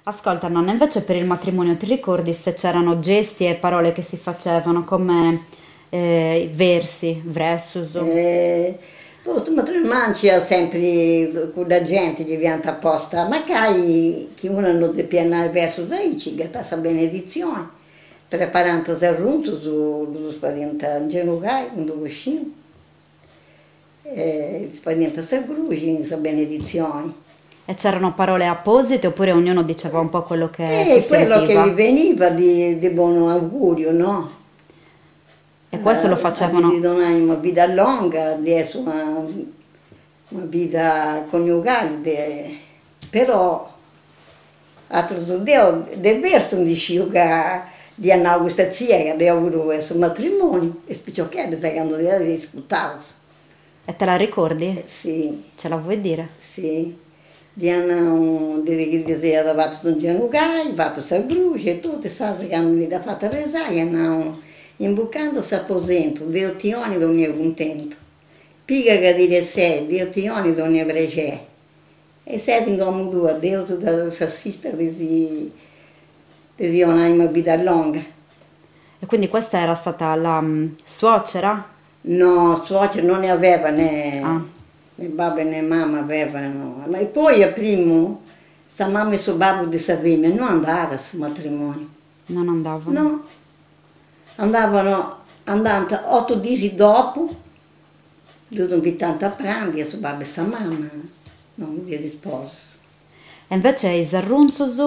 Ascolta nonna, invece per il matrimonio ti ricordi se c'erano gesti e parole che si facevano come versi, vressus? Po su matrimoniu nc'iat sempri cudda genti chi fiant aposta, mancai chi una no depiat nai versus aici, ghetat sa benedizioni, preparant is arrunzus, ddus fadiant ingenugai in d'u' coscinu e ddis fadiant sa gruxi e sa benedizioni. E c'erano parole apposite oppure ognuno diceva un po' quello che si sentiva? Quello che gli veniva di di buonu auguriu no. E questo lo facevano? Di donai una vida longa, di essi una una vida coniugali de però aterus deu de versus ndi sciu ca dd'iat nau custa tzia ca deu puru a su matrimoniu, is piciocheddas candu dd'ascurtaus. E te la ricordi? Si. Ce la vuoi dire? Si. Dd'iat nau chi ddis iat fatu ingenugai, fatu sa gruxi e totu, e insaras candu ndi dd'at fata pesai iat nau, imbucando a s'aposentu, Deus ti 'onit donnia cuntentu, piga cadira e sei, Deus ti 'onit donnia prexeri, e ses in domu tua, Deus t'assistat de si de si 'onai una vida longa. E quindi questa era stata la suocera? No, suocera non ne aveva né né babbu e né mama avevano, ma e poi a primu sa mama e su babbu de sa femina no andàt a su matrimoniu. Non andavano? No, andavano, andant otu dis dopu, ddus invitant a prandi a su babbu e sa mama, non de is sposus. E invece is arrunzus?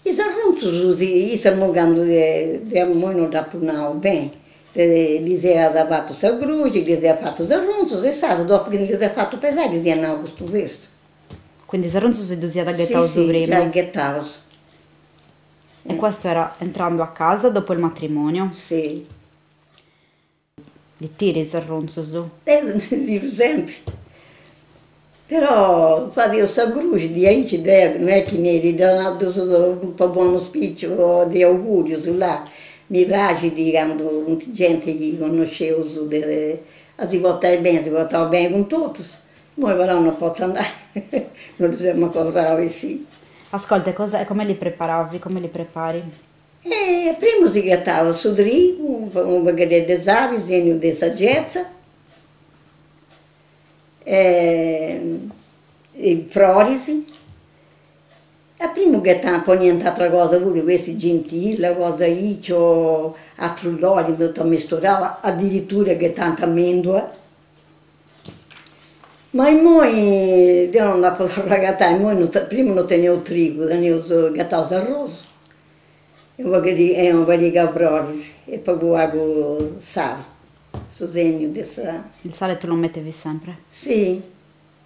Is arrunzus, issa immoi candu deu immoi no dd'apu nau beni, ddis iat fatu sa gruxi, ddis iat fatu is arrunzus e insaras dopu chi ddis iat fatu pesai ddis iat nau custu versu. Quindi is arrunzus ddus iat ghetaus prima? Si, si, giai ghetaus. E questo era entrando a casa dopo il matrimonio? Si. Ndi tiris is arrunzus? Deu ndi tiru sempri, però fadeus sa gruxi diaici deu no est chi neri ddu po bonu auspiciu o di augurius, là, mi praxit candu funt genti chi connosceus de a si portai beni, si portaus beni cun totus, imoi però no potzu andai, no ddus eus mancu torrau a bessiri. Ascolta e cosa e come li preparavi, come li prepari? E a primu si ghetat su trigu, unu pagheddeddu de sali, segnu de saggezza, e is froris, a primu ghetant, poniant atera cosa puru, pessi gintilla, cosa aici o aterus lori, totu amesturau, adiritura ghetant mendua Ma immoi deu non dd'apu torrau a agatai, immoi no primu no teneus trigu, teneus ghetaus arrosu e una e una pariga 'e froris e pagu pagu sali, su segnu de sa. Il sale tu lo mettevi sempre? Si,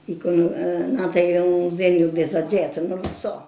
nant chi est unu segnu de saggezza, non lo so.